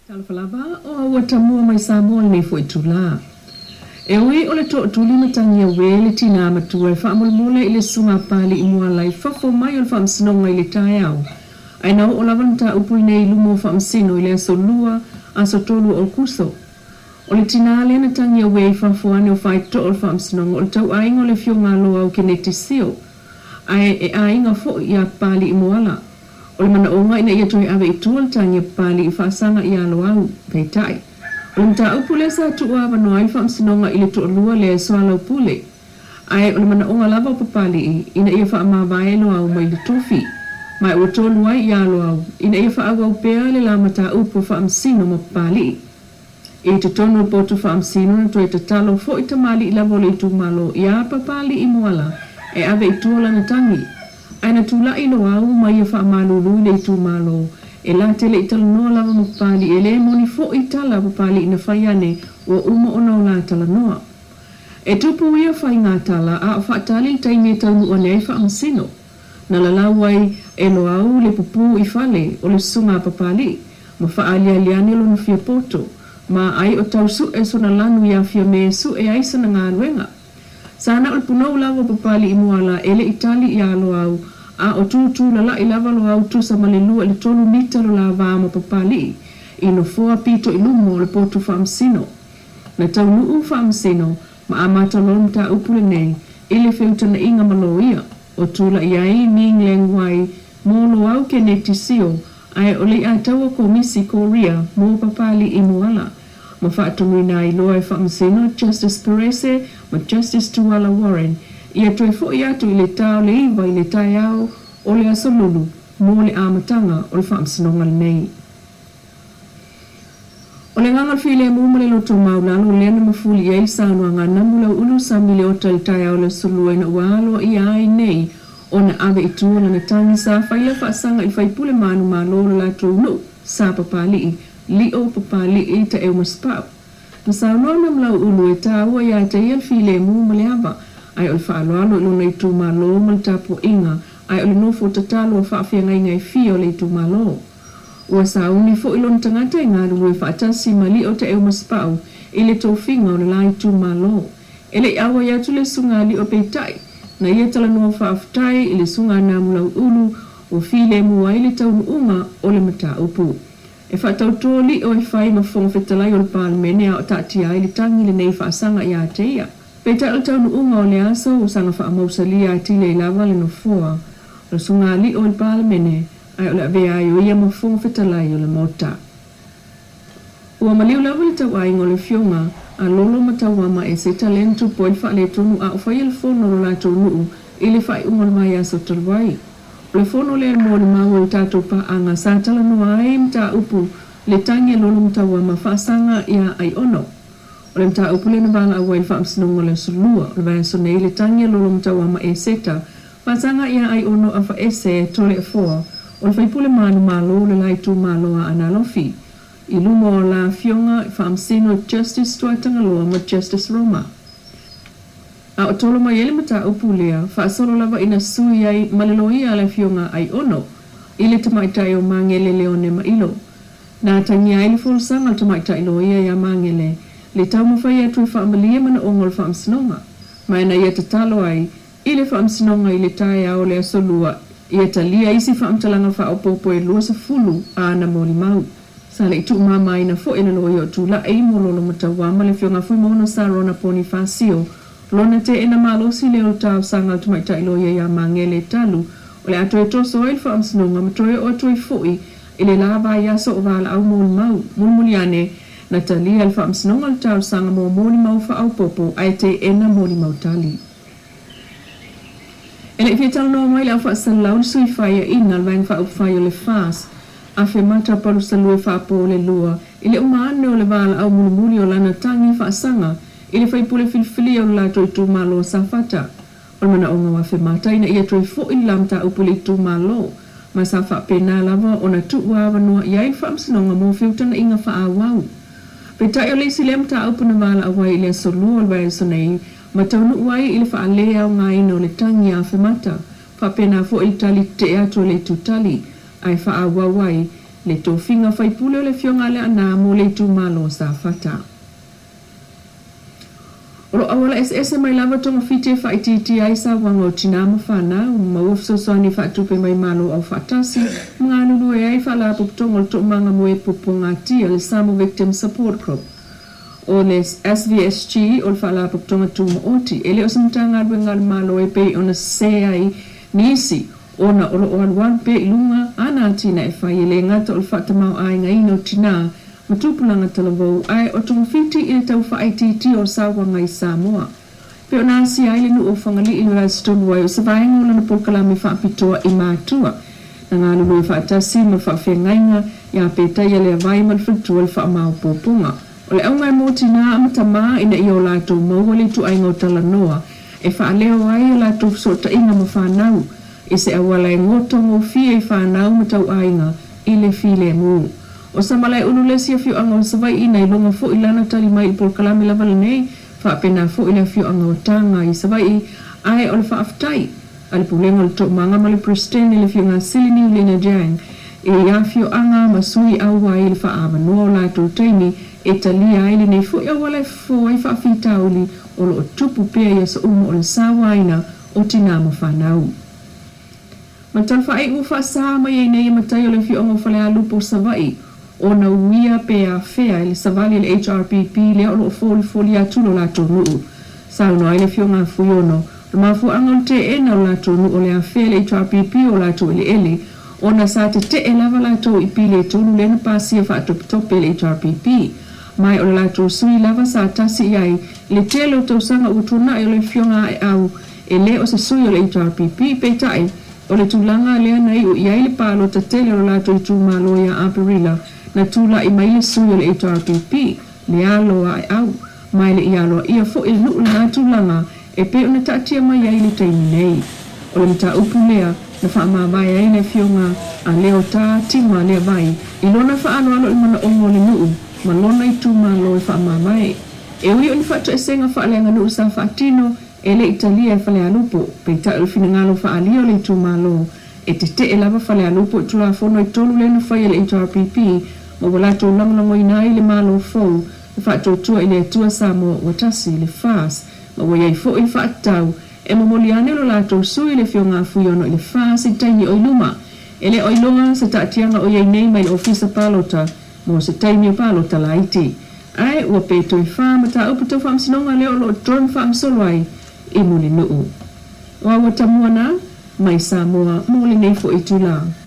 Talofa lava, o au ua tamua mai Samoa lenei foi itulā. E ui o le tootuli matagi auē le tinā matua e faamolemole i le susuga a Papalii Moala i fafo mai o le Faamasinoga i le taeao, ae na oo lava le mataupu lenei i luma o Faamasino i le aso Lua, aso 3 o Okuso. O le tinā lea na tagi auē i fafo ane o faitotoa o le Faamasinoga o le tauaiga o le Afioga a Loau Keneti Sio, ae e aiga foi iā Papalii Moala. O le manaoga ina ia toe ave i tua le tagi a Papalii faasaga iā Loau, peitai, o le mataupu lea sa tuu avanoa ai le Faamasinoga i le toalua lea e soalaupule. Ae o le manaoga lava o Papalii ina ia faamavae Loau mai le tofi, ma ua tonu ai iā Loau ina ia faaauau pea le la mataupu a Faamasino ma Papalii. I totonu o le potu faamasino na toe tatalo foi tamalii lava o le itumalo iā Papalii Moala e ave i tua lana tagi. Ae na tulai Loau ma ia faamalulu i le itumalo e la te le i talanoa lava ma Papalii e le moni foi tala a Papalii na fai ane ua uma ona o la talanoa. E tupu ia faiga tala a o faatali le taimi e taunuu ane ai faamasino. Na lalau ai e Loau le pupū i fale o le susuga a Papalii ma faaaliali ane lona fia poto, ma ai o tau suʻe sona lanu iā Fiamē suʻe ai sana galuega. Sa na o le punou lava o Papalii Moala e le i tali iā Loau, a o tūtū lalaʻi lava Loau tusa ma le lua i le tolu mita lo la va ma Papalii i nofoa pito i luma o le potu faamasino. Na taunuu faamasino ma amata loa le mataupu lenei i le feutanaʻiga ma loia o tulaʻi ai Ming Leng Wai mo Loau Keneti Sio ae o le iʻataua Komisi Korea mo Papalii Moala ma faatonuina ai loa e Faamasino Justice Perese ma Justice Tuala Warren ia toe foʻi atu i le ta o le 9 i le taeao o le aso Lulu mo le amataga o le faamasinoga lenei. O le agaga o le filemu ma le loto maulalo lea na mafuli i ai le saunoaga a Namulauulu Sami Leota i le taeao o le Aso Lua ina ua aloaia ai nei ona ave i tua lana tagi sa fai le faasaga i le faipule manumalo o le latou nuu sa Papalii, Lio Papalii Taeu ma Spau. Na saunoa Namulauulu e tāua iā te ia le filemu ma le ava, ae o le faaaloalo i lona itumalo ma le tapuaiga, ae o le nofo tatalo a faafeagaiga e fia o le itumalo. Ua sauni foi lona tagata e galulue faatasi ma Lio Taeumasepau i le tofiga o le la itumalo. E le i auai atu le susuga a Lio peitai, na ia talanoa faafetai i le susuga a Namulauulu ua filemu ai le taunuuga o le mataupu. E faatautō Lio e fai ma Fofoga Fetalai o le Palemene a o taatia ai le tagi lenei faasaga iā te ia. Peitai o le taunuuga o le aso ua saga faamausalia atili ai lava le nofoa o le susuga a Lio i le Palemene ae o le avea ai o ia ma Fofoga Fetalai o le Maota. Ua maliu lava le tauaiga o le Afioga a Lolo ma Tauama e se talent tupu ai le faaletonu a o faia le fono o lo latou nuu i le faaiuga o le vaiaso talu ai. O le fono lea e molimau e le tatou paaga sa talanoa ai mataupu le tagi a Lolo ma Tauama faasaga iā Aiono. O le mataupu lea na valaau ai le Faamasinoga o le Aso Lua o le vaiaso nei le tagi a Lolo ma Tauama Eseta Faasaga ia Aiono Afaese Toleafoa o le faipule manumalo o le la itumalo a Analofi i luma o la afioga i Faamasino Justice Tuatagaloa ma Justice Roma. A o tolo mai ai le mataupu lea, faasolo lava ina sui ai ma le loia a le afioga a Aiono i le tamaitai o Magele Leone Mailo. Na atagia ai le folasaga a le tamaitai loia iā Magele le taumafai atu e faamalie manaoga o le Faamasinoga ma ina ia tatalo ai I le Faamasinoga i le taeao o le Aso Lua, ia talia isi faamatalaga faaopoopo e 20 āna molimau. Sa le i tuumamaina foi e le loia o Tulai mo Lolo Mataua ma le Afioga Fuimaono Sarona Ponifasio lona teena malosi lea o le talosaga a le tamaitai loia iā Magele talu o le a toe toso ai le Faamasinoga ma toe oo atu ai foi i le la vaiaso o valaau molimau mulimuli ane na talia e le Faamasinoga le talosaga mo molimau faaopoopo ae teena molimau tali. E le i fia talanoa mai le au faasalalau le sui faiaina o le Vaega Faaupufai o le FAS, Afemata Palusalue Faapolelua, i le uma ane o le valaau mulimuli o lana tagi faasaga i le faipule filifilia o le latou itumalo o Safata. O le manaoga o Afemata ina ia toe foi le la mataupu i le itumalo, ma sa faapena lava ona tuuavanoa i ai le faamasinoga mo feutagaiga faaauau. Peitai o le isi lea mataupu na valaau ai i le aso Lua o le vaiaso nei, ma taunuu ai i le faaleaogaina o le tagi a Afemata, faapena foi le tali tetee atu a le itutali, ae faaauau ai le tofiga faipule o le Afioga a Leaana mo le itumalo o Safata. O lo o auala eseese mai lava togafiti e faaitiitia ai sauaga o tinā ma fanau, ma maua fesoasoani faatupe mai Malo Aufaatasi ma galulue ai Faalapotopotoga o le Toomaga mo e Puapuagatia, le Samoa Victim Support Group. O le SVSG o le Faalapotopotoga Tumaoti, e le o se Matagaluega a le Malo e pei ona sese ai nisi ona o lo o alualu pea i luga ana atinae fai e le gata o le faatamaoaigaina o tinā ma tupulaga talavou ae o togafiti i le tau faaitiitia o sauaga i Samoa. Pei ona asia ai le nuu o Fagalii i le vaiaso talu ai o se vaega o lana polokalame faapitoa i Matua. Na galulue faatasi ma le faafeagaiga ia Petaia Leavai ma le faletua i le faamaopoopoga. O le auga e mo tinā ma tamā ina ia o latou maua le ituaiga o talanoa e faaleo ai a latou fesootaiga ma fanau i se auala e gotogofie i fanau ma tauaiga i le filemu. ʻO Samalaeulu le isi afioaga o Savaiʻi na iloga foi lana tali mai i le polokalame lava lenei, faapena foi le afioaga o Taga i Savaiʻi, ae o le faafetai a le Pulega o le Toomaga ma le Peresetene le Afioga Sili Niulina Jiang i afioaga ma sui auai i le faaavanoa o latou taimi e talia ai lenei foi auala e fofo ai faafitauli o lo o tupu pea i aso uma o le sauaina o tinā ma fanau. Ma le talafaaiʻu ua faasā mai ai nei e matai o le afioaga o Falealupo, Savaii, ona uia pe afea e le savali a le HRPP lea o lo o folifoli atu lo latou nuu. Saunoa ai le afioga a Fuiono, o le mafuaaga o le teena o le latou nuu o le afea e le HRPP o latou eleele, ona sa tetee lava latou i pili e tolu lea na pasia faatopetope e le HRPP. Ma o le latou sui lava sa tasi i ai i le tele o tausaga ua tuanai o le afioga a Aeau E le o se sui o le HRPP, peitai, o le tulaga lea na iu i ai le palota tele o lo latou itumalo ia Aperila, na tulai mai le sui o le HRPP, le alo a Aeau, ma e le i aloaia foi le nuu lena tulaga e pei ona taatia mai ai i le taimi nei. O le mataupu lea na faamavae ai le afioga a Leo Tā Tima Leavai i lona faaaloalo i manaoga o le nuu ma lona itumalo e faamavae. E ui o ni faatoesega faaleaganuu sa faatino E le i talia e Falealupo, peitai o le finagalo faaalia o le itumalo, e tetee lava Falealupo i Tulafono e tolu lea na fai e le HRPP ma ua latou lagolagoina ai le Malo fou le Faatuatua i le Atua Samoa ua Tasi, le FAS, ma ua i ai foi le faatatau e momoli ane lo latou sui le Afioga a Fuiono i le FAS i le taimi o i luma. E le o iloa se taatiaga o i ai nei mai le Ofisa Palota mo se taimi o palota laiti. Ae ua pe toe fā mataupu tau faamasinoga lea o lo o toe faagasolo ai i Mulinuu. O Auatamua na, mai Samoa mo lenei foi itulā.